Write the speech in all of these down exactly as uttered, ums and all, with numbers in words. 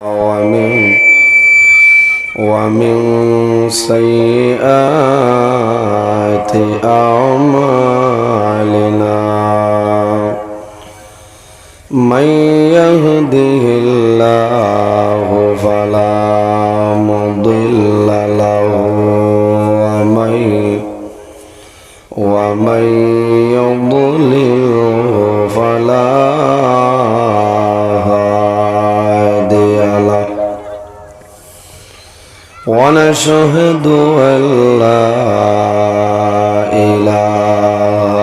ومن ومن سيئات أعمالنا. من يهده الله فلا مضل له، ومن ومن يضلله فلا هادي له. ونشهد أن لا إله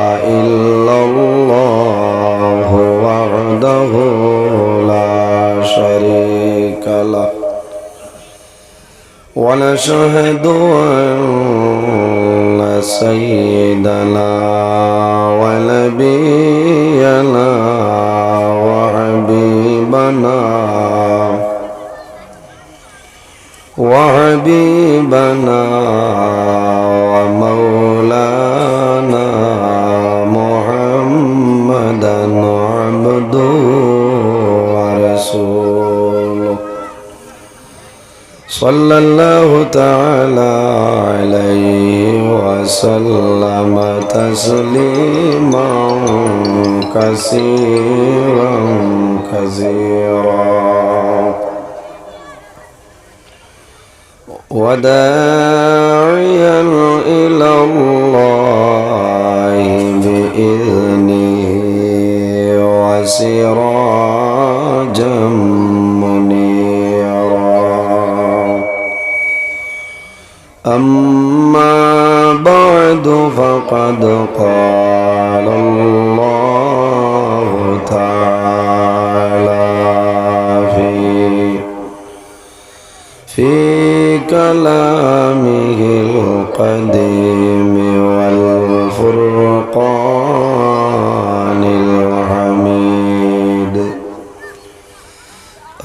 إلا الله وحده لا شريك له. ونشهد أن سيدنا ونبينا وحبيبنا وحبيبنا ومولانا محمدا عبده ورسوله. صلى الله تعالى عليه وسلم تسليما كثيرا كثيرا. وداعيا إلى الله بإذنه وسراجا منيرا. أما بعد، فقد قال الله تعالى في في كلامه القديم والفرقان الحميد.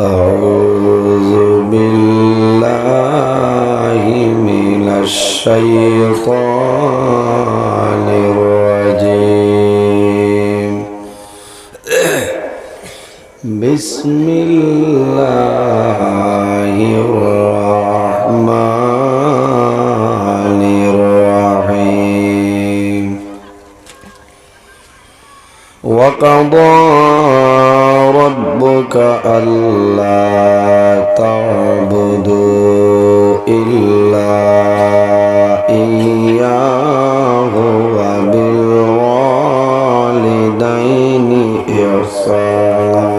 أعوذ بالله من الشيطان الرجيم. بسم الله الرحمن الرحيم. وقضى ربك ألا تعبدوا إلا إياه وبالوالدين إحسانا.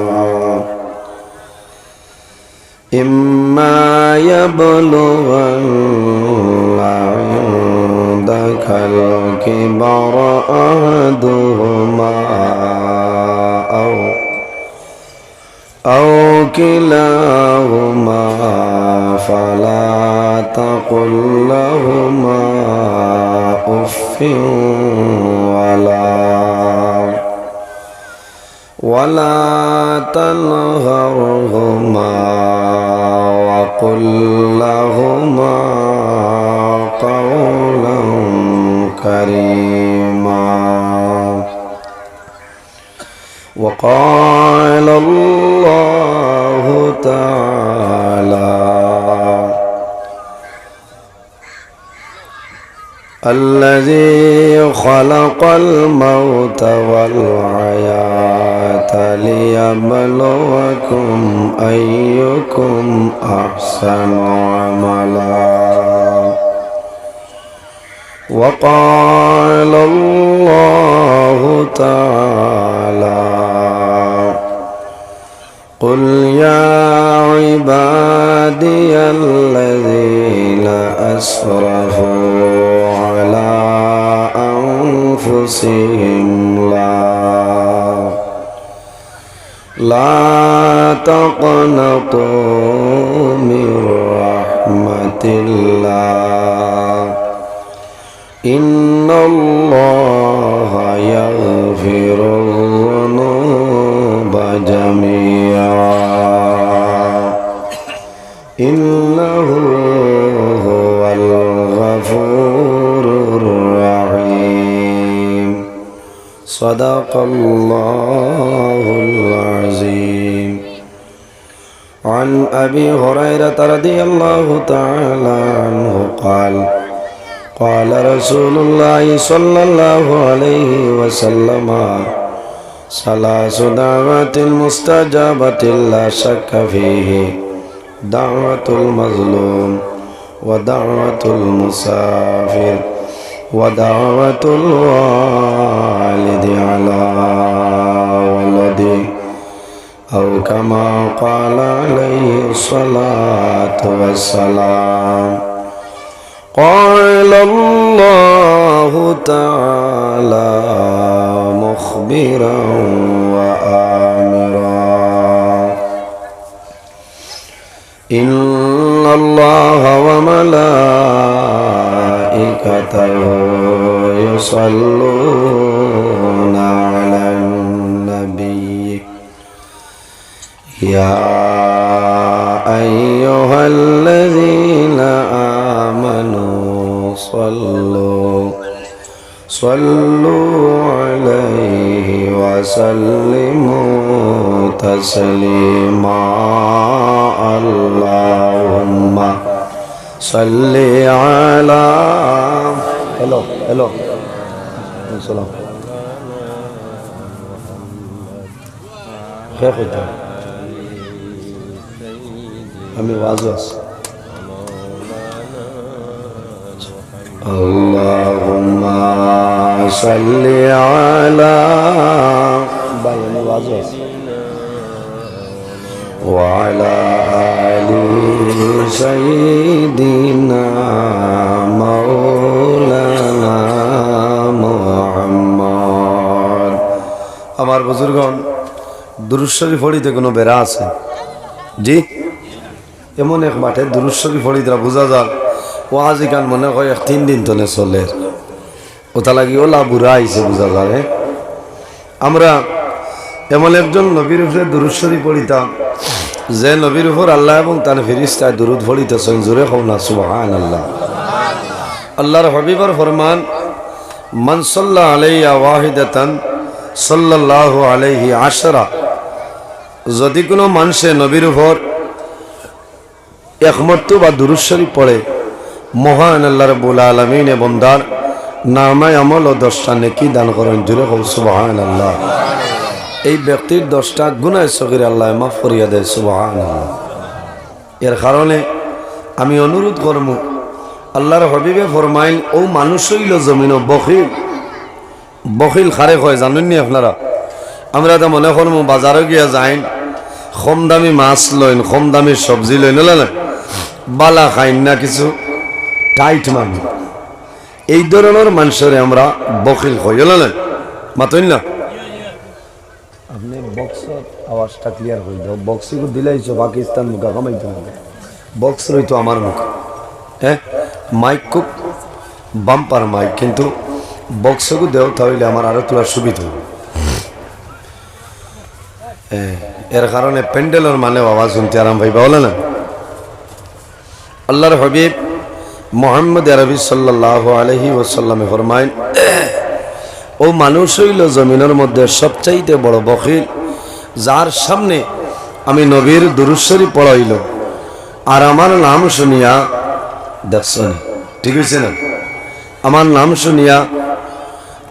إما يبلغن عندك الكبر أحدهما أو أو كلاهما فلا تقل لهما أف ولا ولا تنهرهما وقل لهما قولا كريما. وقال الله تعالى: الذي خلق الموت والحياة ليبلوكم أيكم أحسن عملا. وقال الله تعالى: قل يا عبادي الذين أسرفوا على أنفسهم لا، لا تقنطوا من رحمة الله إن الله يغفر الذنوب جميعا إنه هو الغفور الرحيم. صدق الله العظيم. عن أبي هريرة رضي الله تعالى عنه قال: قال رسول الله صلى الله عليه وسلم: ثلاث دعوات مستجابة لا شك فيه: دعوة المظلوم، ودعوة المسافر، ودعوة الوالد على ولده، أو كما قال عليه الصلاة والسلام. قال الله تعالى مخبرا وآمرا: إن الله وملائكته يصلون على النبي، يا أيها الذين آمنوا صلوا، صلوا عليه وسلموا تسليما. اللهم صل على، hello, hello. সালাম। শেষ হইতে। আমি ওয়াজও আছি। اللهم صل على، ভাই, আমি ওয়াজও আছি। وعلى آل سيدنا مولانا محمد. আমার বুজুর্গণ, দুরূদ শরীফ পড়িতে কোনো বেড়া আছে? জি? এমন এক মাঠে দুরূদ শরীফ পড়িতরা বুঝা যার, ওয়াজ ইখান মনে হয় এক তিন দিন তনে চলের। ওটা লাগি ওলা বুড়া আইছে বুঝা যার, হ্যাঁ? আমরা এমন একজন নবীর উপরে দুরূদ শরীফ পড়িতাম, যে নবীর উপর আল্লাহ এবং তার ফিরিস্তায় দুরূদ পড়িতেছেন, জোরে কও না সুবহানাল্লাহ। আল্লাহর হাবিবর ফরমান, "মান সাল্লা আলাইয়া ওয়াহিদাতান সাল্লাল্লাহু আলাইহি আশরা।" যদি কোনো মানুষে নবীর উপর এক মর্তবা দুরূদ শরীফ পড়ে, মহান আল্লাহ রাব্বুল আলামিনে বন্দার নামায় আমল ও দশটা নেকি দান করেন। জোরে কও সুবহানাল্লাহ। এই ব্যক্তির দশটা গুনাহ সগীর আল্লাহ মাফ করিয়া দেয়। সুবহানাল্লাহ। এর কারণে আমি অনুরোধ করমু, আল্লাহর হাবিবে ফরমাইন, "ও মানুষ অইল জমিনো বখিল।" বখিল কারে কয় জানইন নি আপনারা? আমরা তো মনে করমু বাজারো গিয়া যাইন, কম দামি মাছ লইন, কম দামি সবজি লইন, অলা না? বালা খাইন না কিছু, টাইট মানুষ। এই ধরনর মানষরে আমরা বখিল কই, অলা না? মাতইন না? আপনে বক্সর আওয়াজটা ক্লিয়ার করি দেও। বক্সিগু দিলাইছো পাকিস্তান মুখা কামাইতে হবে। বক্স রইতো আমার মুখা। হ্যাঁ? মাইক খুব বাম্পার মাইক, কিন্তু বক্সগু দেও তাইলে আমার আরো তোলা সুবিধা হবে। হ্যাঁ, এর কারণে প্যান্ডেলর মানেও আওয়াজ হুনতে আরাম পাইবা, অলা না? আল্লাহর হাবিব মুহাম্মদ আরবি সাল্লাল্লাহু আলাইহি ওয়াসাল্লামে ফরমাইন, "ও মানুষ অইল জমিনর মধ্যে সবচাইতে বড় বখিল, যার সামনে আমি নবীর দুরূদ শরীফ পড়া অইল, আর আমার নাম শুনিয়া," দেখছো নি? ঠিক অইছে না? "আমার নাম শুনিয়া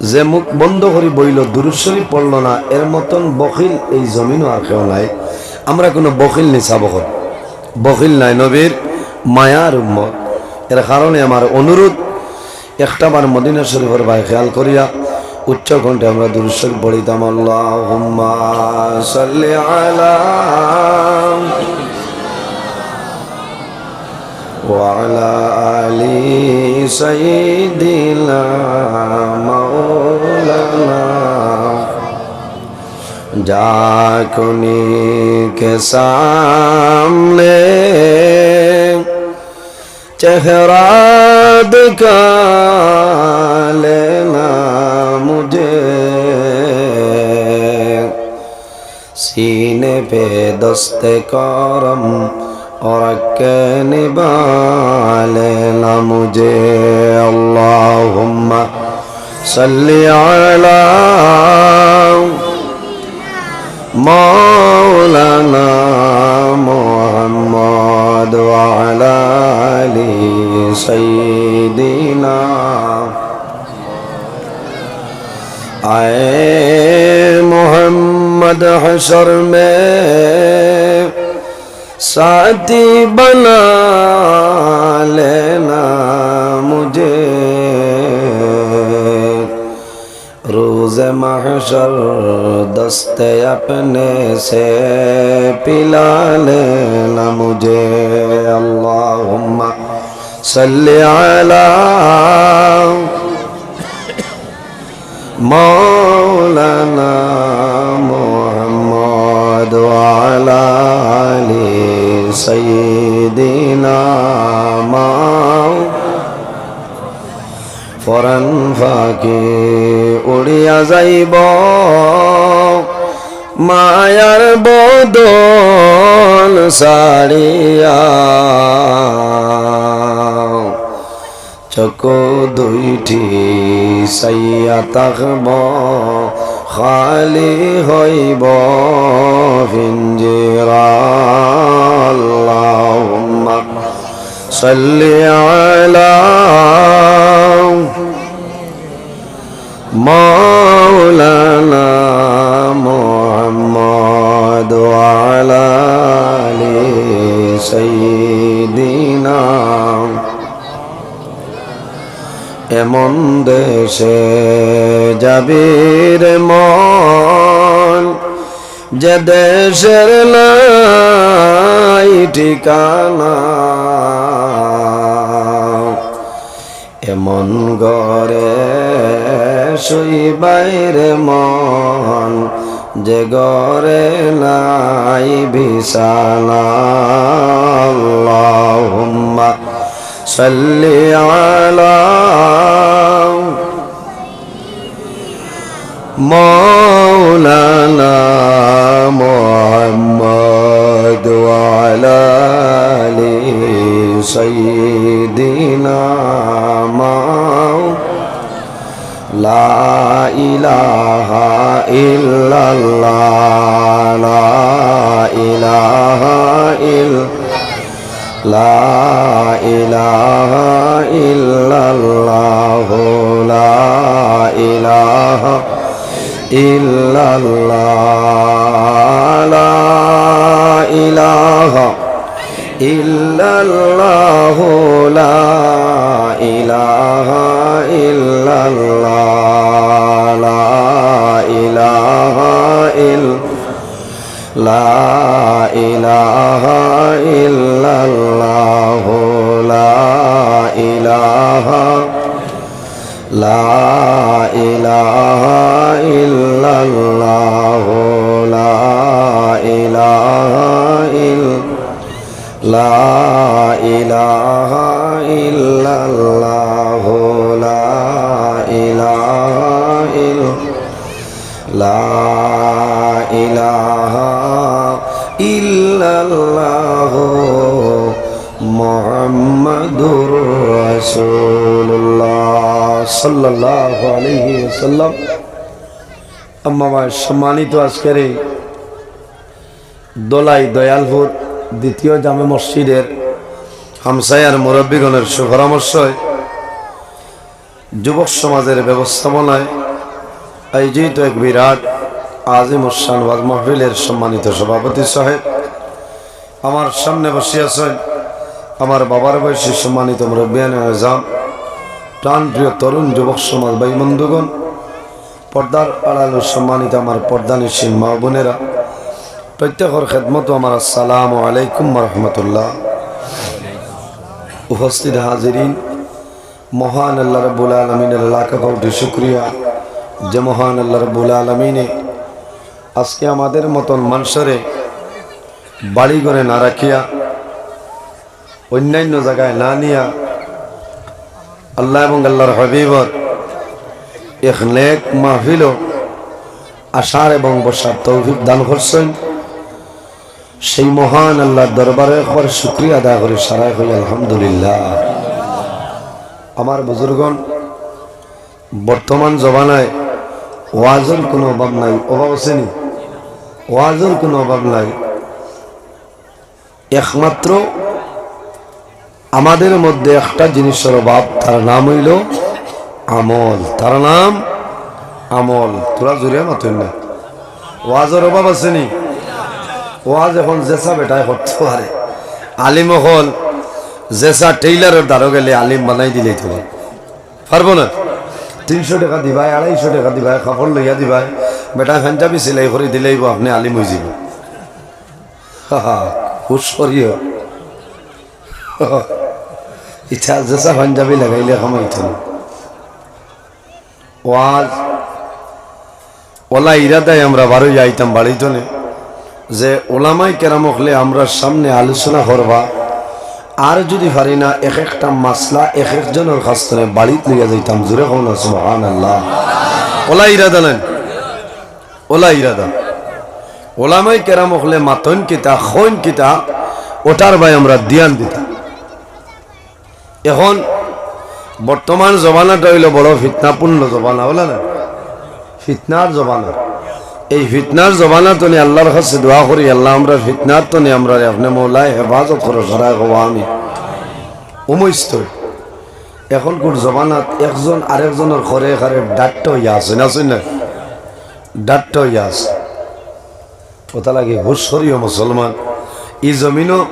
যে মুখ বন্ধ করি বইল, দুরূদ শরীফ পড়ল না, এর মতন বখিল এই জমিনো আর কেউ নাই।" আমরা কোনো বখিল নি, সাবকর বখিল নাই, নবীর মায়ার উম্মত। এর কারণে আমার অনুরোধ, একটাবার মদিনা শরীফর বায় খেয়াল করিয়া উচ্চ কণ্ঠে আমরা দুরূদ শরীফ পড়িতাম, আল্লাহুম্মা সাল্লি আলা وعلى آل سيدنا مولانا। جاکونی کے سامنے چہرہ دکھا لینا مجھے، سینے پہ دست کرم رکھ کے نبھا لینا مجھے۔ اللهم صل على مولانا محمد وعلى آل سيدنا۔ اے محمد، حشر میں ساتھی بنا لینا مجھے، روز محشر دست اپنے سے پلا لینا مجھے۔ اللهم صل على مولانا محمد وعلى آل سيدنا مو-، পরাণ পাখি উড়িয়া যাইব মায়ার বদন ছাড়িয়া। চকু দুইটি চাইয়া থাকব, খালি হইব পিঞ্জিরা। اللهم صل على مولانا محمد وعلى آل سيدنا। এমন দেশে যাবি রে মন, যে দেশের নাই ঠিকানা। এমন ঘরে শুইবায় রে মন, যে ঘরে নাই বিছানা। اللهم صل على مولانا محمد وعلى آل سيدنا مو-، لا إله إلا الله، لا إله إلا لا إله إلا الله، لا إله إلا الله، لا إله إلا الله، لا إله إلا الله، لا إله إلا لا إله إلا الله، لا إله، لا إله إلا الله، لا إله إلا، لا إله إلا الله، لا إله إلا لا إله إلا الله محمد رسول الله صلى الله عليه وسلم। أما بعد، সম্মানিত আজকের এই দোলাই দয়ালপুর দ্বিতীয় জামে মসজিদের হামসায়ার মুরব্বীগণের সুপরামর্শে যুবক সমাজের ব্যবস্থাপনায় আয়োজিত এক বিরাট আজিমুস শান ওয়াজ মাহফিলের সম্মানিত সভাপতি সাহেব, আমার সামনে বসে আছেন আমার বাবার বয়সী সম্মানিত মুরব্বিয়ানে আজম, প্রাণপ্রিয় তরুণ যুবক সমাজ ভাই বন্ধুগণ, পর্দার আড়ালে সম্মানিত আমার পর্দানিশীন মা বোনেরা, প্রত্যেকের খেদমতো আমার আসসালামু আলাইকুম ওয়া রাহমাতুল্লাহ। উপস্থিত হাজিরিন, মহান আল্লাহ রাব্বুল আলামিনের লাখ কোটি শুকরিয়া যে মহান আল্লাহ রাব্বুল আলামিনে আজকে আমাদের মতন মানুষরে বাড়ি ঘরে না রাখিয়া, অন্যান্য জায়গায় না নিয়া, আল্লাহ এবং আল্লাহর হাবিবর এক নেক মাহফিলো আসার এবং বসার তৌফিক দান করছেন। সেই মহান আল্লাহর দরবারে একবার শুকরিয়া আদায় করি, সারায় করি আলহামদুলিল্লাহ। আমার বুজুর্গণ, বর্তমান জমানায় ওয়াজর কোনো অভাব নাই, অভাব আছে নি? ওয়াজর কোনো অভাব নাই। একমাত্র আমাদের মধ্যে একটা জিনিসর অভাব, তার নাম অইলো আমল। তার নাম আমল। থুড়া জোরে মাতইন না। ওয়াজর অভাব আছে নি? ওয়াজ এখন যেসা বেটায় করতো পারে। আলিম অকল যেসা টেইলারর দ্বারো গেলে আলিম বানাই দিলাইতো পারবো না? তিনশো টেকা দিবায়, আড়াইশো টেকা দিবায়, কাপড় লইয়া দিবায়, বেটায় পাঞ্জাবি সিলাই করি দিলাইবো, আপনে আলিম অইযিবো। হুশ করিও। ইতা যেসা পাঞ্জাবি লাগাইলে কামাইতো না। ওয়াজ, অলা ইরাদায় আমরা বারইয়া আইতাম বাড়িত থনে, যে ওলামায়ে কেরাম অকলে আমরার সামনে আলোচনা করবা, আর যুদি পারি না, এক একটা মাসলা এক একজনর কাছ থনে বাড়িত লইয়া যাইতাম। জোরে কও না সুবহানাল্লাহ। অলা ইরাদা নায়, অলা ইরাদা। ওলামায়ে কেরাম অকলে মাতইন কিতা, কইন কিতা, ওটার বায় আমরা ধিয়ান দিতাম। এখন বর্তমান জমানাটা অইলো বড় ফিতনাপূর্ণ জমানা, অলা না? ফিতনার জমানা। এই ফিতনার জমানা থনে আল্লার কাছে দোয়া করি, আল্লা, আমরার ফিতনার থনে আমরারে আপনে মওলায় হেফাজত করো, সারায় কও আমিন। উমইস্ত। এখনকুর জমানাত একজন আরেকজনর খরে খরে ডাট্টা অইয়া আছে, না আছে না? ডাট্টা অইয়া আছে। অতার লাগি হুশ করিও মুসলমান। ই জমিনো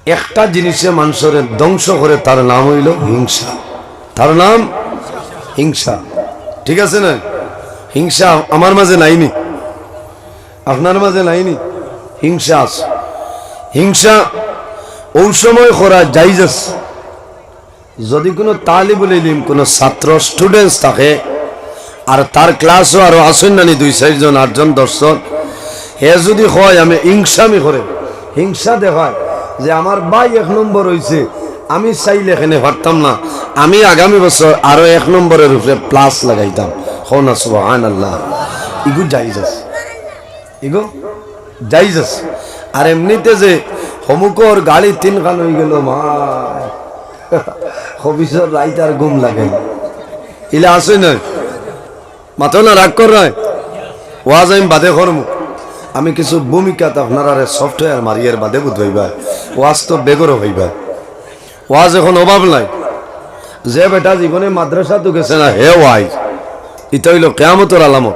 একটা জিনিসে মানষরে ধ্বংস করে, তার নাম অইলো হিংসা। তার নাম হিংসা। ঠিক আছে না? হিংসা আমার মাঝে নাই নি, আপনার মাঝে নাই নি? হিংসা আছে। হিংসা অউ সময় করা জাইজ আছে, যুদি কুনু তালিবুল ইলিম, কুনু ছাত্র, students থাকে, আর তার ক্লাসো আরো আছইন নানি দুই চাইরজন, আটজন, দশজন, হে যুদি কয় আমি হিংসামি করে, হিংসা দেখায় যে আমার ভাই এক নম্বর অইছে, আমি চাইলে কেনে পারতাম না, আমি আগামী বছর আরো এক নম্বরর উপরে plus লাগাইতাম। কও না সুবহানাল্লাহ। ইগু জাইজ আছে। ইগু জাইজ আছে। আর এমনিতে যে হমুকর গাড়ি তিনখান অইগেলো, মাই, খবিসর রাইত আর ঘুম লাগে না। ইলা আছে না? মাতো না, রাগ কররায়। ওয়াজ আমি বাদে করমু। আমি কিছু ভূমিকাত আপনারারে software মারিয়ার বাদে বুঝাইবা। ওয়াজ তো বেগরও অইবা। ওয়াজ এখন অভাব নাই। যে বেটা জীবনে মাদ্রাসাত গেছে না, হে ওয়াইজ। ইটা অইলো কিয়ামতর আলামত।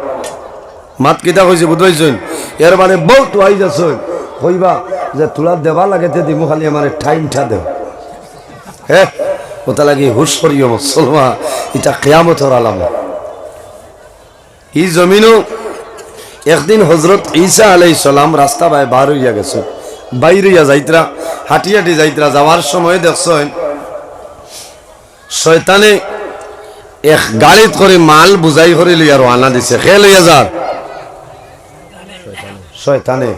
মাত কিতা কইছি বুঝবাইছইন? এর বাদে বউত ওয়াইজ আছে, কইবা যে থুড়া দেবা লাগে তে দিমু, খালি আমারে টাইমটা দেও। হে, অতার লাগি হুশ করিও মুসলমান, ইটা কিয়ামতর আলামত। ই জমিনো একদিন হজরত ঈসা আলাইহিস সালাম রাস্তা বায় বার অইয়া গেছে, বাইর অইয়া যাইতরা, হাঁটি হাঁটি যাইতরা, যাওয়ার সময় দেখছইন শয়তানে এক গাড়িত করি মাল বুঝাই করি লইয়া রওয়ানা দিছে। কে লইয়া যার? শয়তানে।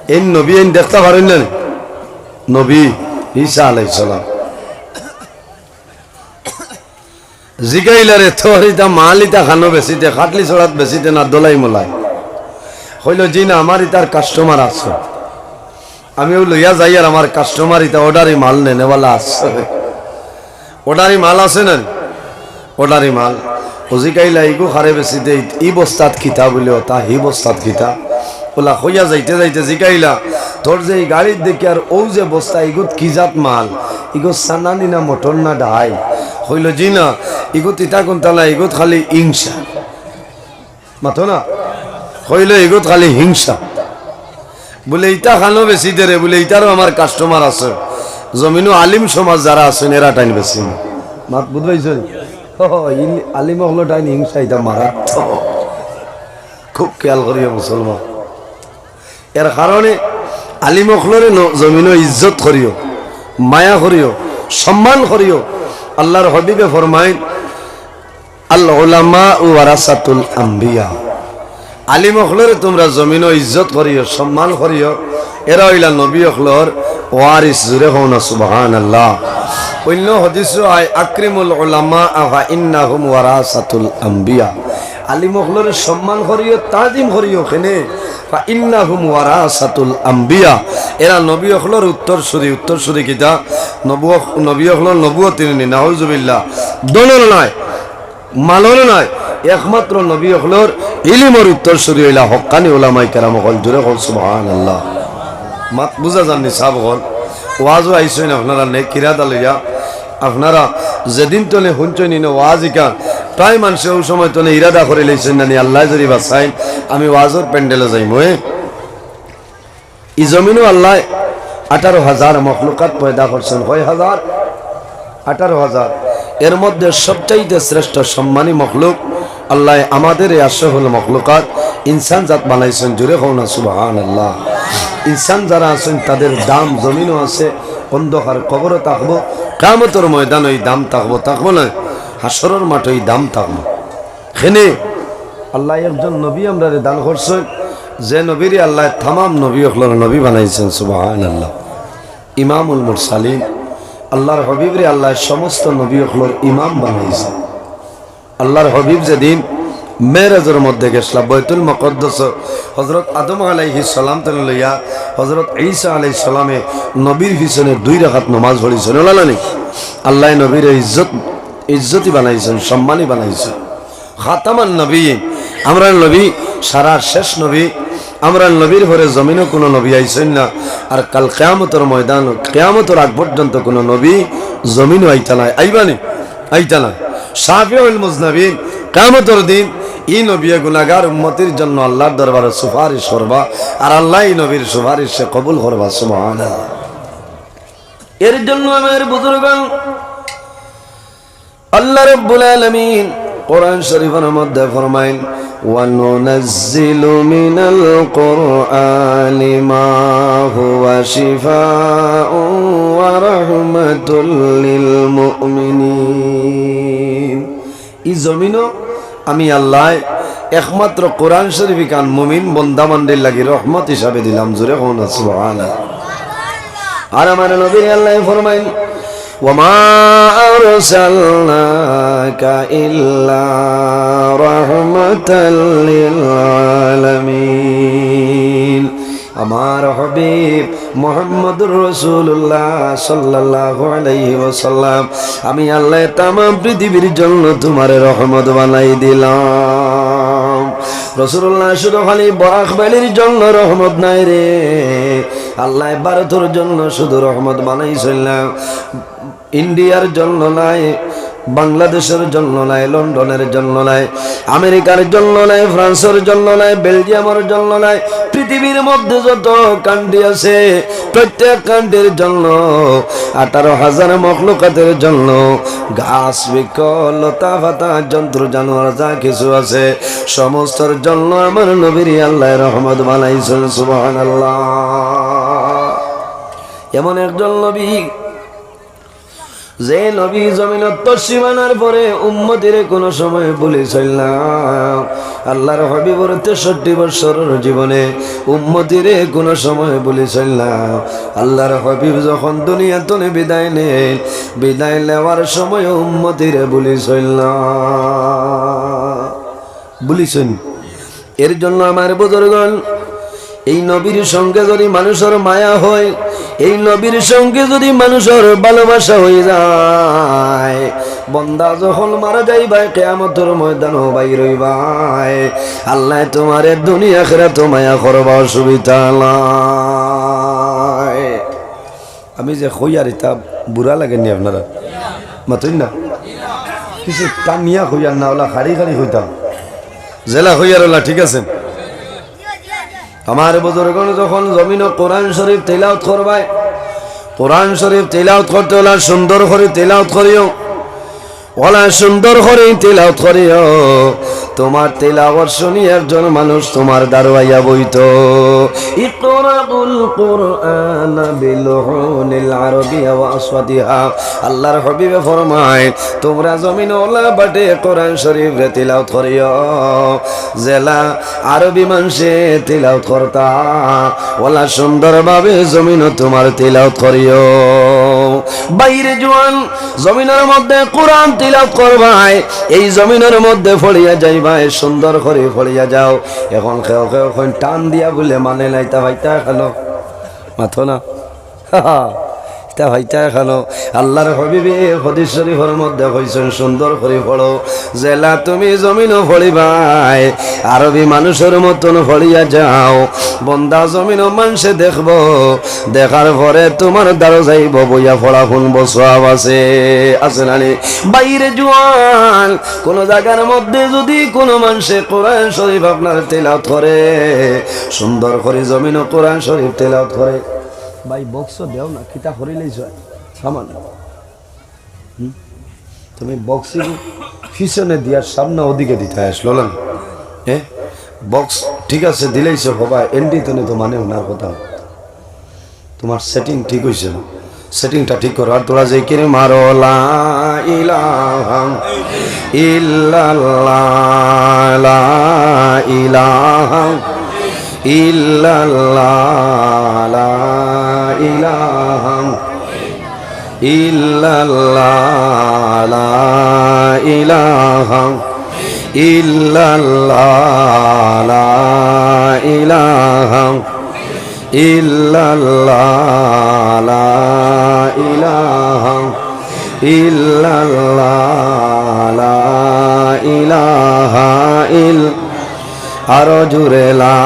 এই নবী এইন দেখতা পারইন না নি? নবী ঈসা আলাইহিস সালাম। জিগাইলা রে, তোর ইতা মাল ইতা খানো বেচিতে, খাটলি ছড়াত বেচিতে না দোলাই মোলাই? কইলো, জি না, আমার ইতার customer আছে। আমিও লইয়া যাই আর আমার customer ইতা order-ই মাল নেনেওয়ালা আছে। Order-ই মাল আছে না? Order-ই মাল। ও জিকাইলা, ইগু খারে বেশি দেই, ই বস্তাত কিতা বুলে, ও তা হি বস্তাত কিতা? ওলা কইয়া যাইতে যাইতে জিকাইলা, তোর যে ই গাড়িত দেখি আর ও যে বস্তা, ইগুত কি জাত মাল? ইগুত সানানি না মটর না ডাই? কইলো, জি না, ইগুত ইতা কুন্তা না, ইগুত খালি হিংসা। মাতো না। কইলো, "ইগুত খালি হিংসা।" বুলে, "ইতা খানো বেশি দে রে।" বুলে, "ইতারও আমার customer আছে। জমিনো আলিম সমাজ যারা আছইন, এরা টাইন বেশি।" মাত বুঝবাইছইন? ও, ইন আলিম অকলো টাইন হিংসা, ইতা মারাত্মক। খুব খেয়াল করিও মুসলমান। এর কারণে আলিম অকলরে ন-, জমিনো ইজ্জত করিও, মায়া করিও, সম্মান করিও। আল্লাহর হাবিবে ফরমাইন, "আল উলামা ওয়ারাসাতুল আম্বিয়া।" আলিম অকলরে তুমরা জমিনো ইজ্জত করিও, সম্মান করিও। এরা অইলা নবী অকলর ওয়ারিস। জুরে কও না সুবহানাল্লাহ। অইন্য হাদিসো আয়, "আকরিমুল উলামা ফা ইন্নাহুম ওয়ারাসাতুল আম্বিয়া।" আলিম অকলরে সম্মান করিও, তাজিম করিও। কেনে? "ফা ইন্নাহুম ওয়ারাসাতুল আম্বিয়া।" এরা নবী অকলর উত্তরসূরি। উত্তরসূরি কিতা? নবু-, নবী অকলর নবুয়ত নি, নাউজুবিল্লাহ। দনর নাই। মালর নায়, একমাত্র নবী অকলর ইলিমর উত্তরসূরি অইলা হক্কানি উলামায়ে কেরাম অকল। জোরে কও সুবহানাল্লাহ। মাত বুঝা যার নি সাব অকল? ওয়াজো আইছইন আপনারা নেক ইরাদা লইয়া, আপনারা যেদিন তনে হুনছইন ইনো ওয়াজ ইখান, প্রায় মানষে অউ সময় তনে ইরাদা করিলাইছইন না নি, আল্লায় যদি বাচাইন, আমি ওয়াজর প্যান্ডেলো যাইমু, এ? ই জমিনো আল্লায় আঠারো হাজার মখলুকাত পয়দা করছইন। কয় হাজার? আঠারো হাজার। এর মধ্যে সবচাইতে শ্রেষ্ঠ সম্মানী মখলুক আল্লায় আমাদের এই আশরাফুল মখলুকাত ইনসান জাত বানাইছইন। জোরে কও না সুবহানাল্লাহ। ইনসান যারা আছইন, তাদের দাম জমিনো আছে, অন্ধকার কবরো থাকবো, কিয়ামতর ময়দানো ই দাম থাকবো, থাকবো না? হাশরর মাঠো ই দাম থাকবো। কেনে আল্লায় একজন নবী আমরারে দান করছইন, যে নবীরে আল্লায় তামাম নবী অকলর নবী বানাইছইন। সুবহানাল্লাহ। ইমামুল মুরসালিন, আল্লার হাবিবরে আল্লায় সমস্ত নবী অকলর ইমাম বানাইছইন। আল্লার হাবিব যেদিন মেরাজর মধ্যে গেছলা বাইতুল মুকাদ্দাস, হযরত আদম আলাইহিস সালাম তনে লইয়া হযরত ঈসা আলাইহিস সালামে নবীর পিছনে দুই রাকাত নমাজ পড়ছইন। অলা না নি? আল্লায় নবীরে ইজ্জত, ইজ্জতি বানাইছইন, সম্মানী বানাইছইন। খাতামান নবীন, আমরার নবী, সারা শেষ নবী, আমরার নবীর পরে জমিনো কুনু নবী আইছইন না। আর কাল কিয়ামতর ময়দানো, কিয়ামতর আগ পর্যন্ত কুনু নবী জমিনো আইতা নায়, আইবা নি? আইতা নায়। শাফিউল মুজনিবিন, কিয়ামতর দিন ই নবিয়ে গুনাগার উম্মতির জন্য আল্লার দরবারো সুপারিশ করবা, আর আল্লায় ই নবীর সুপারিশরে কবুল করবা। সুবহানাল্লাহ। এর জন্য আমার বুজুর্গান, আল্লাহ রাব্বুল আলামিন কোরআন শরীফর মধ্যে ফরমাইন, "ওয়া নুনাজ্জিলু মিনাল কুরআনি মা হুয়া শিফাউন ওয়া রাহমাতুল লিল মুমিনিন।" ই জমিনো আমি আল্লায় একমাত্র কোরআন শরীফ ইখান মুমিন বন্দা বান্দির লাগি রহমত হিসাবে দিলাম। জোরে কও না সুবহানাল্লাহ। আর আমার নবীরে আল্লায় ফরমাইন, "ওয়া মা আরসালনাকা ইল্লা রাহমাতাল লিল আলামিন।" আমার হাবিব মুহাম্মদুর রাসূলুল্লাহ সাল্লাল্লাহু আলাইহি ওয়াসাল্লাম, আমি আল্লায় তামাম পৃথিবীর জন্য তুমারে রহমত বানাই দিলাম। রাসূলুল্লাহ শুধু খালি বরাক ভ্যালির জন্য রহমত নায় রে, আল্লায় ভারতর জন্য শুধু রহমত বানাইছইন না। ইন্ডিয়ার জন্য নায়, বাংলাদেশর জন্য নায়, লন্ডনর জন্য নায়, আমেরিকার জন্য নায়, ফ্রান্সর জন্য নায়, বেলজিয়ামর জন্য নায়, পৃথিবীর মধ্যে যত কান্ট্রি আছে, প্রত্যেক কান্ট্রির জন্য, আঠারো হাজার মখলুকাতের জন্য, গাছ, বৃক্ষ, লতা, পাতা, জন্তু, জানোয়ার যা কিছু আছে, সমস্তর জন্য আমার নবীরে আল্লায় রহমত বানাইছইন। সুবহানাল্লাহ। এমন একজন নবী, যে নবী জমিনত তশরিফ আনার পরে উম্মতিরে কুনু সময় ভুলিছইন না। আল্লার হাবিবর তেষট্টি বৎসরর জীবনে উম্মতিরে কুনু সময় ভুলিছইন না। আল্লার হাবিব যখন দুনিয়া তনে বিদায় নেইন, বিদায় নেওয়ার সময় উম্মতিরে ভুলিছইন না। ভুলিছইন। এর জন্য আমার বুজুর্গান, এই নবীর সঙ্গে যদি মানুষর মায়া হয়, এই নবীর সঙ্গে যদি মানুষর ভালোবাসা অইযায়, বন্দা যখন মারা যাইবায়, কিয়ামতর ময়দানো বাইর অইবায়, আল্লায় তুমারে দুনিয়া আখিরাতো মায়া করবা, অসুবিধা নাই। আমি যে কইয়ার ইতা বুরা লাগের নি আপনারার? মাতইন না। কিছু টানিয়া কইয়ার না, অলা খাড়ি খাড়ি কইতাম। যেলা কইয়ার অলা ঠিক আছে। আমার বুজুর্গগণ যখন জমিনো কোরআন শরীফ তিলাওত করবায়, কোরআন শরীফ তিলাওত করতে অলা সুন্দর করি তিলাওত করিও। অলা সুন্দর করি তিলাওত করিও, তুমার তিলাওত শুনি একজন মানুষ তুমার দারো আইয়া বইতো। ইকরাউল কুরআনা বিলুহুনিল আরবিয়া ওয়া আসওয়াতিহা। আল্লার হাবিবে ফরমায়, তুমরা জমিনো অলা বাটে কোরআন শরীফরে তিলাওত করিও, যেলা আরবি মানষে তিলাওত করতা, অলা সুন্দরভাবে জমিনো তুমার তিলাওত করিও। বাইরে জুয়ান জমিনর মধ্যে কোরআন তিলাওত করবায়, এই জমিনর মধ্যে পড়িয়া যাইবায়, সুন্দর করি পড়িয়া যাও। এখন কেউ কেউ কইন টান দিয়া বুলে মানে না, ইতা পাইতা কেনে? মাতো না। তা হইতা এখানো আল্লাহর হাবিবে হাদিস শরীফর মধ্যে কইছইন, সুন্দর করি পড়ো। যেলা তুমি জমিনো পড়িবায়, আরবি মানুষর মতন পড়িয়া যাও। বন্দা জমিনো মানষে দেখবো, দেখার পরে তুমার দ্বারো যাইবো, বইয়া পড়া হুনবো, সওয়াব আছে, আছে না নি? বাইরে জুয়ান, কুনু জাগার মধ্যে যুদি কুনু মানষে কোরআন শরীফ আপনার তেলাওয়াত করে, সুন্দর করি জমিনো কোরআন শরীফ তেলাওয়াত করে, ভাই, বক্স দেও না, কিতা করিলেই সামান্য। হুম? তুমি বক্স পিছনে দিয়া সামনে ওদিকে দিতে আসলো না? এ? বক্স ঠিক আছে, দিলেইছো বাবা, এন্ডি তো তো মানে ওনার কথা। তোমার সেটিং ঠিক হইছে না, সেটিংটা ঠিক করো। আর তোরা জিকির মারো, লা ইলাহা ইল্লাল্লাহ, লা ইলাহা ইল্লাল্লাহ, লা ইলাহা ইল্লাল্লাহ, লা ইলাহা ইল্লাল্লাহ, লা ইলাহা ইল্লাল্লাহ, লা ইলাহা ইল্লাল্লাহ, লা ইলাহা ইল-, আরো জুরে, লা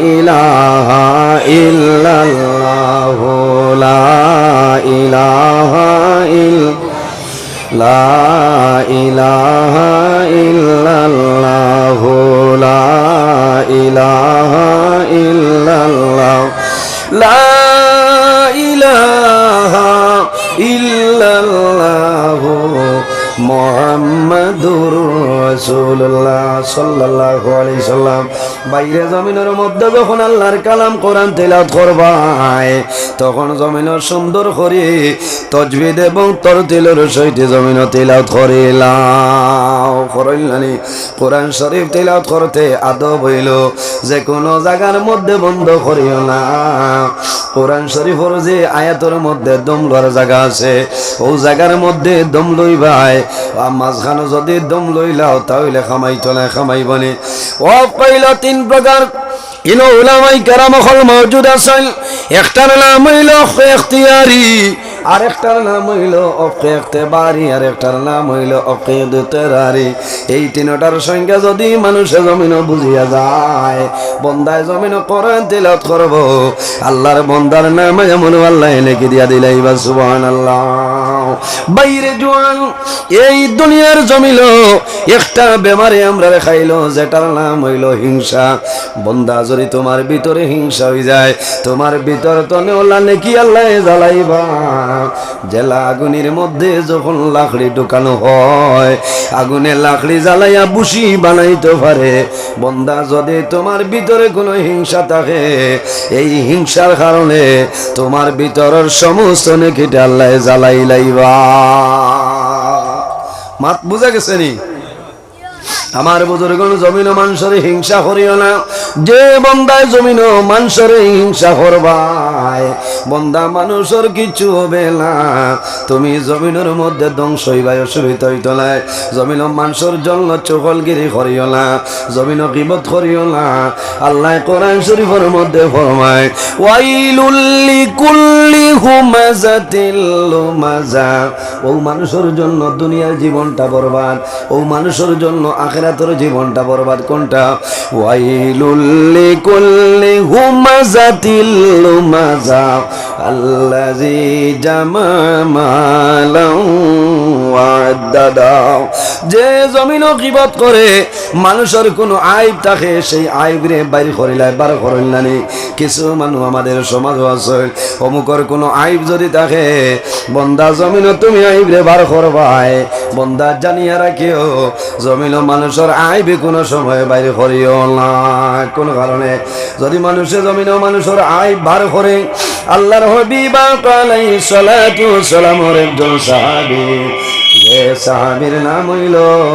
ইলাহা ইল্লাল্লাহু, লা ইলাহা ইল-, লা ইলাহা ইল্লাল্লাহু, লা ইলাহা ইল্লাল্লাহ, লা ইলাহা ইল্লাল্লাহু মুহাম্মাদুর রাসূলুল্লাহ সাল্লাল্লাহু আলাইহি সাল্লাম। বাইরে জমিনর মধ্যে যখন আল্লাহর কালাম কোরআন তেলাওয়াত করবায়, তখন জমিনর সুন্দর করি তজবিদ এবং তরতিলর সহিত জমিনো তেলাওয়াত করিলাও। করইল না নি? কোরআন শরীফ তেলাওয়াত করতে আদব হইল, যে কোনো জাগার মধ্যে বন্ধ করিও না। কোরআন শরীফর যে আয়াতর মধ্যে দম লওয়ার জাগা আছে, ও জাগার মধ্যে দম লইবায়। আর মাঝখানো যদি দম লইলাও, তা হইলে খামাইতো না, খামাইবো নি। অফ কইল তিন প্রকার। ইনো উলামায়ে কেরাম অকল মওজুদ আছইন। একটার নাম অইল অফ এখতিয়ারি, আরেকটার নাম অইল অফ এখতেবারি, আরেকটার নাম অইল অফ ইদতেরারি। এই তিনটার সংজ্ঞা যদি মানুষে জমিনো বুঝিয়া যায়, বন্দায় জমিনো কোরআন তিলাওয়াত করবো, আল্লাহর বন্দার নামে এমন আল্লাহ নেকি দিয়া দিলাইবা। সুবহানাল্লাহ। বাইরে জুয়ান, এই দুনিয়ার জমিনো একটা বেমারে আমরারে খাইলো, যেটার নাম অইল হিংসা। বন্দা, যদি তোমার ভিতরে হিংসা হয়ে যায়, তোমার ভিতর তনে ওলা নেকি আল্লাহ জ্বালাইবা। যেলা আগুনের মধ্যে যখন লাকড়ি ঢুকানো হয়, আগুনে লাকড়ি জ্বালাইয়া বুসি বানাইতে পারে। বন্দা, যদি তোমার ভিতরে কোনো হিংসা থাকে, এই হিংসার কারণে তোমার ভিতরের সমস্ত নেকিটা আল্লাহ জ্বালাই লাইবা। মাত বুঝা গেছে নি? আমার বুজুর্গণ, জমিনো মানষরে হিংসা করিও না। যে বন্দায় জমিনো মানষরে হিংসা করবায়, বন্দা, মানুষর কিচ্ছু হবে না। তুমি জমিনর মধ্যে ধ্বংস হইবায়, অসুবিধা হইতো নায়। জমিনো মানষর জন্য চুগলগিরি করিও না, জমিনো গিবত করিও না। আল্লাহ কোরআন শরীফর মধ্যে ফরমায়, "ওয়াইলুল লিকুল্লি হুমাজাতিল লুমাজা।" ও মানুষর জন্য দুনিয়ার জীবনটা বরবাদ, ও মানুষর জন্য আখিরাতর জীবনটা বরবাদ। কোনটা? "ওয়াইলুল লিকুল্লি হুমাজাতিল লুমাজা, আল্লাযী জামা মালান ওয়া আদ্দাদা।" যে জমিনো গিবত করে, মানুষর কোনো আইব থাকে, সেই আইবরে বাইর করিলায়, বার করইল না নি? কিছু মানুষ আমাদের সমাজও আছে, অমুকর কোনো আইব যদি থাকে, বন্দা, জমিনো তুমি আইবরে বার করবায়। বন্দা, জানিয়া রাখিও, জমিনো মানুষর আইব কোনো সময় বাইর করিও না। কোন কারণে? যদি মানুষে জমিনো মানুষর আইব বার করে, আল্লাহর হাবিব পাক আলাইহিস সালাতু ওয়াস সালামর একজন সাহাবী, যে এ সাহাবীর নাম অইলো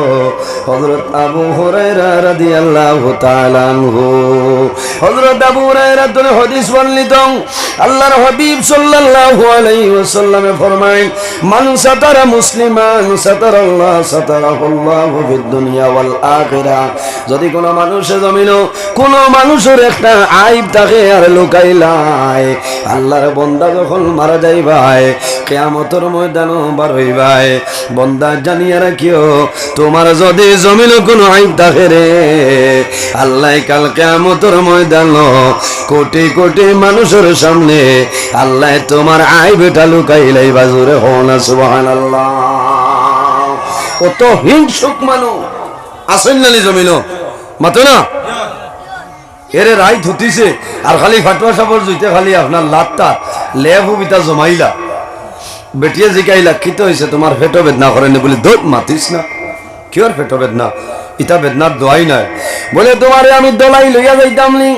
হযরত আবু হুরায়রা রাদিয়াল্লাহু তাআলা আনহু। হযরত আবু হুরায়রা তনে হাদিস বর্ণিত, আল্লাহর হাবিব সাল্লাল্লাহু আলাইহি ওয়াসাল্লামে ফরমায়, "মান সাতারা মুসলিমান সাতারাল্লাহ, সাতারাহুল্লাহু ফিদ দুনিয়া ওয়াল আখিরা।" যদি কোনো মানুষে জমিনো কোনো মানুষর একটা আইব থাকে আর লুকাইলায়, আল্লাহর বন্দা যখন মারা যাইবায়, কিয়ামতর ময়দানো বার অইবায়, বন্দা জানিয়া রাখিও, তোমার যদি জমিনো কোনো আইব থাকে রে, আল্লাহ কাল কিয়ামতর ময়দানো কোটি কোটি মানুষর সামনে আল্লাহ তোমার আইব এটা লুকাইলাইবা। জোরে কও না সুবহানাল্লাহ। অত হিংসুক মানুষ আছইন না নি জমিনো? মাতো না। এরে রাইত হুতিছে, আর খালি ফাটুয়া সাবর জুইতে খালি আপনার লাত্তা, লেফ উবিতা জমাইলা। বেটিয়ে জিকাইলা, "কিতা অইছে, তোমার পেটো বেদনা করে নি?" বলে, "ধুর, মাতিস না, কিওর পেটো বেদনা? ইতা বেদনার দোয়াই নাই।" বলে, "তোমারে আমি দলাই লইয়া যাইতাম নি,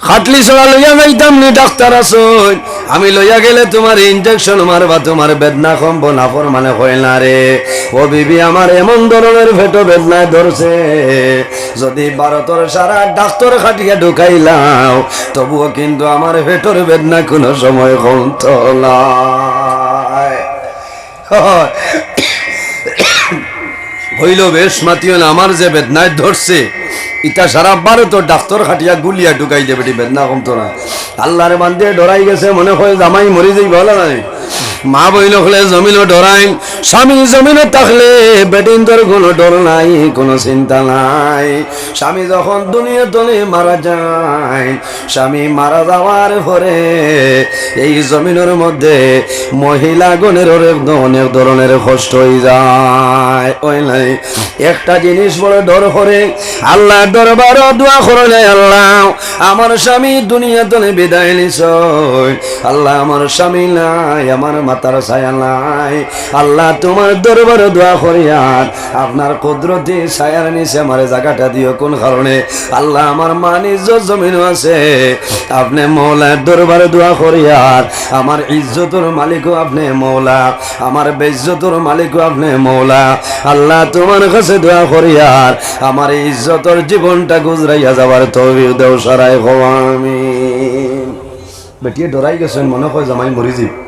খাটলি ছড়া লইয়া যাইতাম নি, ডাক্তার আছইন, আমি লইয়া গেলে তোমার ইনজেকশন মারবা, তোমার বেদনা কমবো।" নাফরমানে কয়, "না রে, ও বিবি, আমার এমন ধরনের পেটো বেদনায় ধরছে, যদি ভারতর সারা ডাক্তার খাটিয়া ঢুকাইলাও, তবুও কিন্তু আমার পেটর বেদনা কোনো সময় কমতো নায়।" কইলো, "বেশ মাতিও না, আমার যে বেদনায় ধরছে, ইটা সারা ভারতর ডাক্তার খাটিয়া গুলিয়া ঢুকাই দে বেটি, বেদনা কমতো নায়।" আল্লাহর বান্দিয়ে ডরাই গেছে, মনে কয় জামাই মরি যাইবো, অলা নায়? মা বইন অকলে জমিনো ডরাইন, স্বামী জমিনো থাকলে বেটিন্তর কোনো ডর নাই, কোনো চিন্তা নাই। স্বামী যখন দুনিয়া তনে মারা যায়, স্বামী মারা যাওয়ার পরে এই জমিনর মধ্যে মহিলাগণের অনেক ধ-, অনেক ধরনের কষ্ট অইযায়। অয় নাই? একটা জিনিস বড় ডর করে, আল্লাহর দরবারো দোয়া করে, "আল্লাহ, আমার স্বামী দুনিয়া তনে বিদায় নিছইন। আল্লাহ, আমার স্বামী নাই, আমার মাথার ছায়া নাই। আল্লাহ, তোমার দরবারো দোয়া করিয়ার, আপনার কুদরতি ছায়ার নিচে আমারে জাগাটা দিও।" কোন কারণে? আল্লাহ, আমার মান ইজ্জত জমিনো আছে। আপনে মওলার দরবারো দোয়া করিয়ার, আমার ইজ্জতর মালিকও আপনে মওলা, আমার বেইজ্জতর মালিকও আপনে মওলা। আল্লাহ, তোমার কাছে দোয়া করিয়ার, আমার এই ইজ্জতর জীবনটা গুজরাইয়া যাওয়ার তৌফিক দেও, সারাই কও আমিন। বেটিয়ে ডরাই গেছইন, মনে কয় জামাই মরি যাইবো।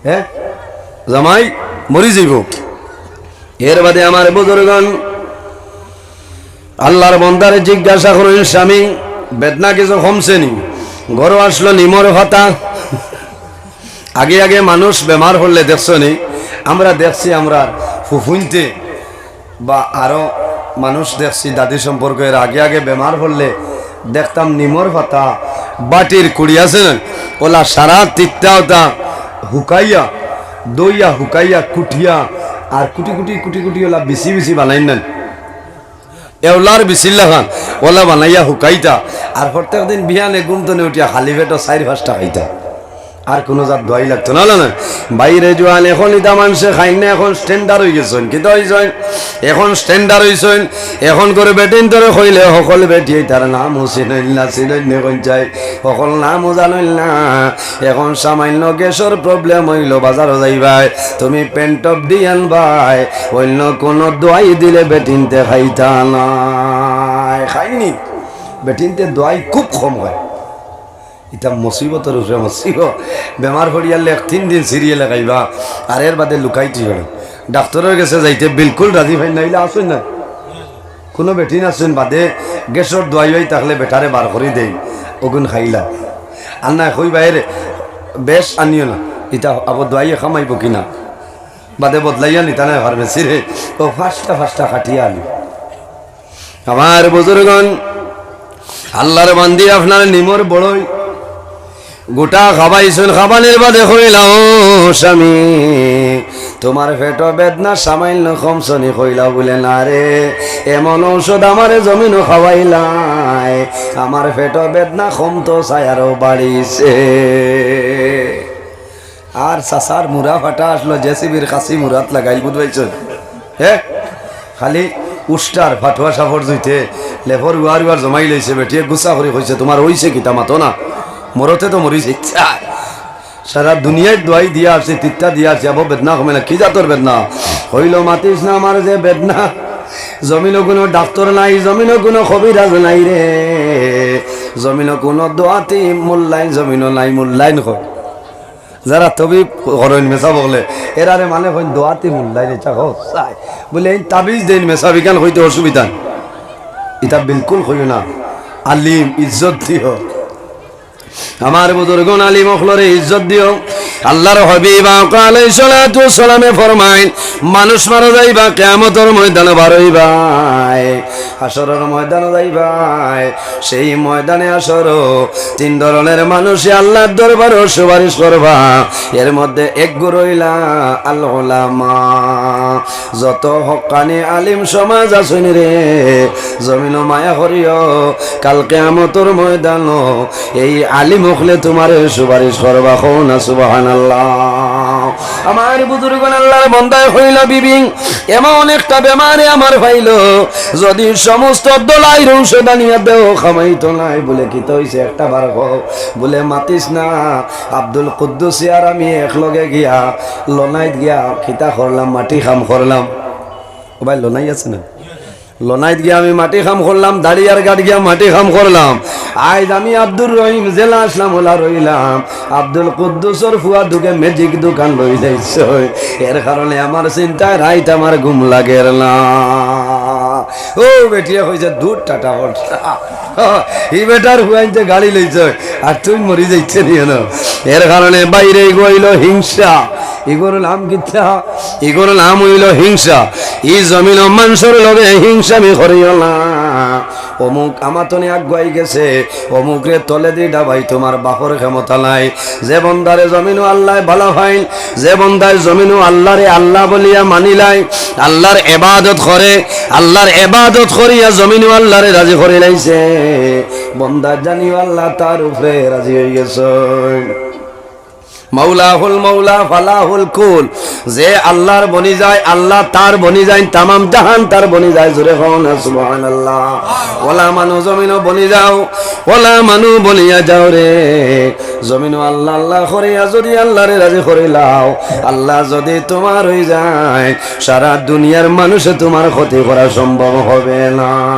হ্যাঁ, জামাই মরি যাইবো। এর বাদে আমার বুজুর্গান, আল্লাহর বন্দারে জিজ্ঞাসা করইন, "স্বামী, বেদনা কিছু কমছে নি? ঘরো আসলো নিমর পাতা?" আগে আগে মানুষ বেমার পড়লে দেখছো নি? আমরা দেখছি, আমরা ফুফুইনতে বা আরো মানুষ দেখছি, দাদি সম্পর্কে, এর আগে আগে বেমার পড়লে দেখতাম নিমর পাতা, বাটির কুড়ি আছে না, অলা সারা তিত্তা অতা হুকাইয়া, দইয়া হুকাইয়া, কুটিয়া, আর কুটি কুটি কুটি কুটি অলা বিচি বিচি বানাইন না। এওলার বিচির লাখান, অলা বানাইয়া হুকাইতা, আর প্রত্যেক দিন বিয়ানে ঘুম তনে উঠিয়া খালি পেটো চাইর পাঁচটা খাইতা, আর কুনু জাত দোয়াই লাগতো না, না, না। বাইরে জোয়ান, এখন ইতা মানষে খাইন না, এখন standard অইগেছইন। কিতা অইছইন? এখন standard অইছইন। এখন করে বেটিন্তরে কইলে হকল বেটিয়ে তার নামও চিনইন না, চিনইন না কইন চাই, হকল নামও জানইন না। এখন সামান্য গ্যাসর problem অইলো, বাজারো যাইবায়, তুমি পেন্টপ ডি আনবায়, অইন্য কুনু দোয়াই দিলে বেটিন্তে খাইতা নায়। খাইন নি? বেটিন্তে দোয়াই খুব কম খায়। ইতা মুসিবতর উপরে মুসিবত। বেমার পড়িয়ারলে এক তিন দিন সিরিয়ালে খাইবা, আর এর বাদে লুকাইতে অইবো। ডাক্তরর গেছে যাইতে বিলকুল রাজি পাইন না, ইলা আছইন না। কুনু বেটিন আছইন বাদে গ্যাসর দোয়াই অই থাকলে বেটারে বার করি দেইন, অগুন খাইলা। আর না কইবা, "এরে, বেশ আনিও না, ইতা আবার দোয়াইয়ে কামাইবো কিনা?" বাদে বদলাইয়া নিতা নায় ফার্মেসিরে, ও পাঁচটা পাঁচটা কাটিয়া আনি। আমার বুজুর্গান, আল্লাহর বান্দি, আপনার নিমর বড়ই গোটা খাবাইছইন, খাবানির বাদে কইলা, "ও স্বামী, তোমার পেটো বেদনা সামান্য কমছে নি?" কইলা বুলে, "না রে, এমন ঔষধ আমারে জমিনো খাওয়াইলায়, আমার পেটো বেদনা কমতো চায় আরো বাড়িছে।" আর চাচার মুড়া ফাটা আসলো, জেসিবির কাছি মুড়াত লাগাইল, বুঝবাইছইন? হে, খালি উষ্টার ফাটুয়া সাফর জুইতে লেফর উয়ার উয়ার জমাই লইছে, বেটিয়ে গুসা করি কইছে, "তোমার অইছে কিতা, মাতো না? মরতে তো মরি যাইতায়।" সারা দুনিয়ার দোয়াই দিয়া আছি, তিত্তা দিয়া আছি, আবো বেদনা কমে না, কি জাতর বেদনা? কইলো, মাতিস না আমার যে বেদনা, জমিনো কুনু ডাক্তর নাই, জমিনো কুনু কবিরাজ নাই রে, জমিনো কুনু দোয়াতি মুল্লাইন জমিনো নাই, মুল্লাইন কয়। যারা তবিব করইন মেসাব অকলে, এরারে মানে কইন দোয়াতি মুল্লাইন, ইচ্ছা হোক চাই। বুলে, এই তাবিজ দেইন মেসাব, ইখান কইতে অসুবিধা নাই। ইতা বিলকুল কইও না, আলিম ইজ্জত দিও। আমার বুজুর্গন আলিম অকলরে ইজ্জত দিও। আল্লাহর হাবিব আকা আলাইহিস সালাতু ওয়াস সালামে ফরমাইন, মানুষ মারা যাইবা, কিয়ামতর ময়দানো বার অইবায়, হাশরর ময়দানো যাইবায়। সেই ময়দানে হাশরো তিন ধরনের মানুষে আল্লাহর দরবারো সুপারিশ করবা। এর মধ্যে এক গুরু অইলা আল উলামা। যত হক্কানি আলিম সমাজ আছইন রে, জমিনো মায়া করিও, কাল কিয়ামতর ময়দানো এই আলিম অকলে তুমারে সুপারিশ করবা, কও না সুবহানাল্লাহ। আমার বুজুর্গন আল্লাহর বন্দায় কইলা, বিবি, এমন একটা বেমারে আমার পাইলো, যদি সমস্ত দোলাই ঔষধ আনিয়া দেও, কামাইতো নায়। বুলে, কিতা অইছে একটা বার কও। বুলে, মাতিস না, আব্দুল কুদ্দুসে আর আমি একলগে গিয়া লনাইত গিয়া কিতা করলাম, মাটি কাম করলাম। ও ভাই, লনাই আছে না? লনাইত গিয়া আমি মাটি কাম করলাম, দাড়িয়ারঘাট গিয়া মাটি কাম করলাম। আইজ আমি আব্দুর রহিম যেলা আছলাম অলা রইলাম। আব্দুল কুদ্দুসর ফুয়া দুগে ম্যাজিক দোকান লই যাইছে, এর কারণে আমার চিন্তায় রাইত আমার ঘুম লাগের না। ও বেটিয়ে কইছে, দূর টাটা বল। ই বেটার ফুয়াইন্তে গাড়ি লইছে, আর তুই মরি যাইছে নি কেন? এর কারণে বাইরে ইগু অইলো হিংসা। ইগুর নাম কিতা? ইগুর নাম অইলো হিংসা। ই জমিনো মানষর লগে হিংসামি করিও না। অমুক আমাতনে আগুয়াই গেছে, অমুকরে তলেদি ডাবাই তুমার বাপর ক্ষমতা নাই। যে বন্দারে জমিনো আল্লায় বালা পাইন, যে বন্দায় জমিনো আল্লারে আল্লা বলিয়া মানিলায়, আল্লার এবাদত করে, আল্লার এবাদত করিয়া জমিনো আল্লারে রাজি করিলাইছে, বন্দা জানিও আল্লা তার উপরে রাজি অইগেছইন। মাওলাহুল মাওলা ফালাহুল কুল। যে আল্লার বনি যায়, আল্লা তার বনি যায়, তামাম জাহান তার বনি যায়। জোরে কও না সুবহানাল্লাহ। ওলা মানু জমিনো বনি যাও, ওলা মানু বনিয়া যাও রে। জমিনো আল্লা আল্লা করিয়া যদি আল্লারে রাজি করিলাও, আল্লা যদি তুমার অইযায়, সারা দুনিয়ার মানুষে তুমার ক্ষতি করা সম্ভব হবে না।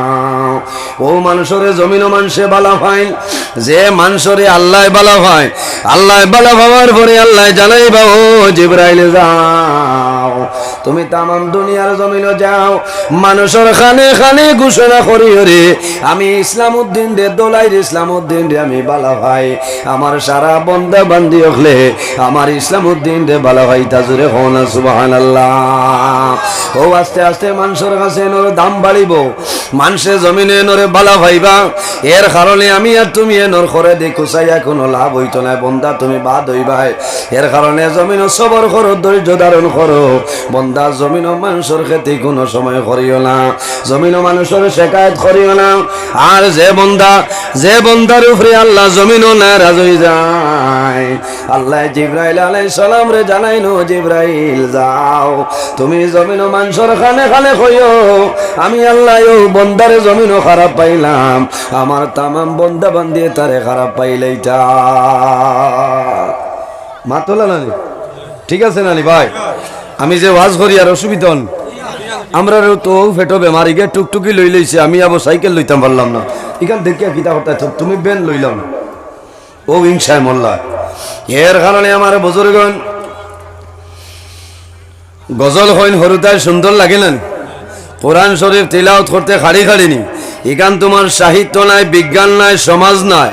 অউ মানষরে জমিনো মানষে বালা পাইন, যে মানষরে আল্লায় বালা পাইন, আল্লায় বালা পাওয়ার পরে আল্লায় জানাইবা, "ও জিব্রাইল, যাও, তুমি তামাম দুনিয়ার জমিনো যাও, মানষর কানে কানে ঘোষণা করিও রে, আমি ইসলাম উদ্দিনরে, দোলাইর ইসলাম উদ্দিনরে আমি বালা পাই, আমার সারা বন্দা বান্দি অকলে আমার ইসলাম উদ্দিনরে বালা পাইতা।" জোরে কও না সুবহানাল্লাহ। অউ আস্তে আস্তে মানষর কাছে এনর দাম বাড়িবো, মানষে জমিনো এনরে বালা পাইবা। এর কারণে আমি আর তুমি এনর খরেদি কুচাইয়া কুনু লাভ অইতো নায়, বন্দা তুমি বাদ অইবায়। এর কারণে জমিনো সবর করো, ধৈর্য ধারণ করো। বন্দা জমিনো মানষর ক্ষতি কুনু সময় করিও না, জমিনো মানষর শেকায়ত করিও না। আর যে বন্দা, যে বন্দার উপরে আল্লা জমিনো নারাজ অইযায়, আল্লায় জিব্রাইল আলাইহিস সালামরে জানাইন, "ও জিব্রাইল, যাও, তুমি জমিনো মানষর কানে কানে কইও, আমি আল্লায় অউ বন্দারে জমিনো খারাপ পাইলাম, আমার তামাম বন্দা বান্দিয়ে তারে খারাপ পাইলাইতা।" মাতলা নানি? ঠিক আছে নানি ভাই? আমি যে ওয়াজ করি আর অসুবিধা অন? আমরারও তো অউ পেটো বেমার, ইগে টুকটুকি লইলাইছে, আমি আবো সাইকেল লইতাম পারলাম না। ইখান দেখিয়া কিতা করতায়, তো তুমি ভ্যান লইলাও না। অউ হিংসায় মরলা। এর কারণে আমার বুজুর্গন গজল কইন, হুরুতায় সুন্দর লাগে না নি? কোরআন শরীফ তিলাওত করতে খাড়ি খাড়ি নি। ইখান তুমার সাহিত্য নায়, বিজ্ঞান নায়, সমাজ নায়।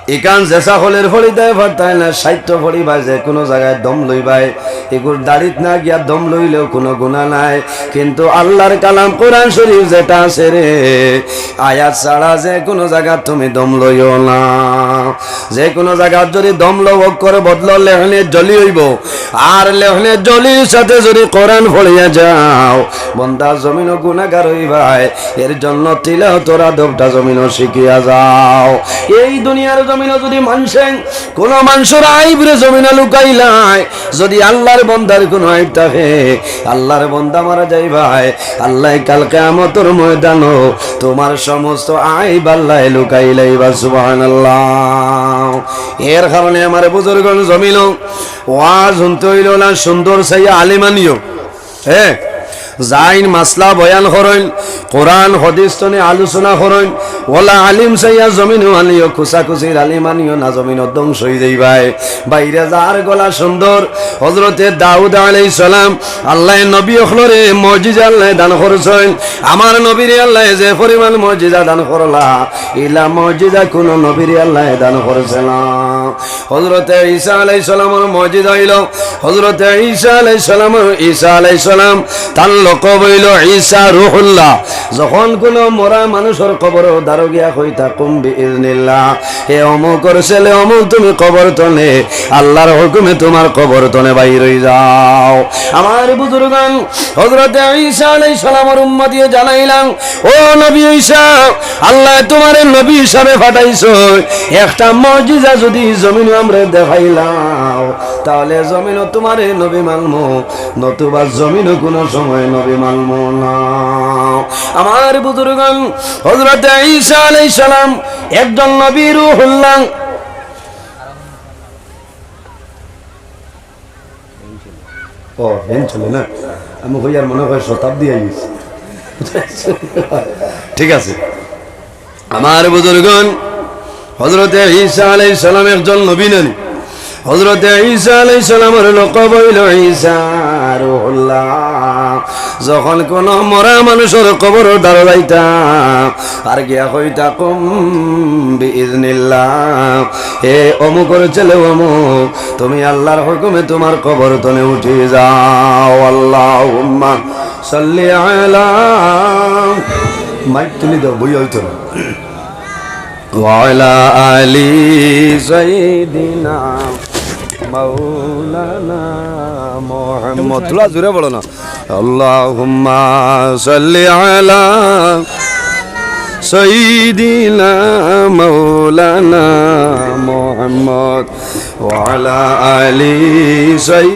ইখান যেছা হলের ফড়িতায় পারতায় না, সাহিত্য ফড়িবায়, যে কুনু জাগায় দম লইবায়, ইগুর দাড়িত না গিয়া দম লইলেও কুনু গুনা নাই। কিন্তু আল্লার কালাম কোরআন শরীফ যেটা আছে রে, আয়াত ছাড়া যে কুনু জাগাত তুমি দম লইও না। যে কুনু জাগাত যদি দম লও, অক্ষর বদলো, লেখনে জলি অইবো। আর লেখনে জলির সাথে যদি কোরআন ফড়িয়া যাও, বন্দা জমিনো গুনাগার অইবায়। এর জন্য তিলাওতর আদবটা জমিনো শিখিয়া যাও। এই দুনিয়ার জমিনো যুদি মানষে কুনু মানষর আইবরে জমিনো লুকাইলায়, যুদি আল্লার বন্দার কুনু আইব থাকে, আল্লার বন্দা মারা যাইবায়, আল্লায় কাল কিয়ামতর ময়দানো তুমার সমস্ত আইব আল্লায় লুকাইলাইবা। সুবহানাল্লাহ। এর কারণে আমার বুজুর্গন জমিনো ওয়াজ হুনতে অইলে অলা সুন্দর চাইয়া আলিম আনিও। হে, যাইন মাসলা বয়ান করইন, কোরআন হাদিস তনে আলোচনা করইন, অলা আলিম চাইয়া জমিনো আনিও, কুচাকুচির আলিম আনিও না, জমিনো ধ্বংস অইযাইবায়। বাইরে যার গলা সুন্দর, হজরতে দাউদ আলাইহিস সালাম, আল্লায় নবী অকলরে মুজিজা আল্লায় দান করছইন। আমার নবীরে আল্লায় যে পরিমাণ মুজিজা দান করলা, ইলা মুজিজা কুনু নবীরে আল্লায় দান করছে না। হজরতে ঈসা আলাইহিস সালামর মুজিজা অইলো, হজরতে ঈসা আলাইহিস সালামর, ঈসা আলাইহিস সালাম, তান লকব অইলো ঈসা রুহুল্লাহ। যখন কুনু মরা মানুষর কবরর দ্বারো গিয়া কইতা, "কুম বিইজনিল্লাহ", হে অমুকর ছেলে অমুক, তুমি কবর তনে, আল্লার হুকুমে তুমার কবর তনে বাইর অইযাও। আমার বুজুর্গান, হজরতে ঈসা আলাইহিস সালামর উম্মতিয়ে জানাইলাম, ও নবী ঈসা, আল্লায় তুমারে নবী হিসাবে পাঠাইছইন, একটা মুজিজা যুদি জমিনো আমরারে দেখাইলাও, তাইলে জমিনো তুমারে নবী মানমু, নতুবা জমিনো কুনু সময় নবী মানমু না। আমার বুজুর্গান, হজরতে ঈসা আলাইহিস সালাম একজন নবী রুহুল্লাহ। ও, ভ্যান চলে না? আমি কই আর মনে হয় শতাব্দী আইছে। ঠিক আছে। আমার বুজুর্গন, হজরতে ঈসা আলাইহিস সালাম একজন নবী নানি? হজরতে ঈসা আলাইহিস সালামর লকব অইলো ঈসা রুহুল্লাহ। যখন কুনু মরা মানুষর কবরর দ্বারো যাইতা, আর গিয়া কইতা, "কুম বিইজনিল্লাহ, হে অমুকর ছেলে অমুক, তুমি আল্লার হুকুমে তুমার কবর তনে উঠি যাও।" আল্লাহুম্মা সাল্লি আলা, মাইক তুলি দাও, বই অইতো না। ওয়া আলা আলি সাইয়্যিদিনা মাওলানা মুহাম্মদ। থুড়া জোরে বলো না। আল্লাহুম্মা সাল্লি আলা সাইয়্যিদিনা মাওলানা মুহাম্মদ ওয়া আলা আলি সাইয়্যিদিনা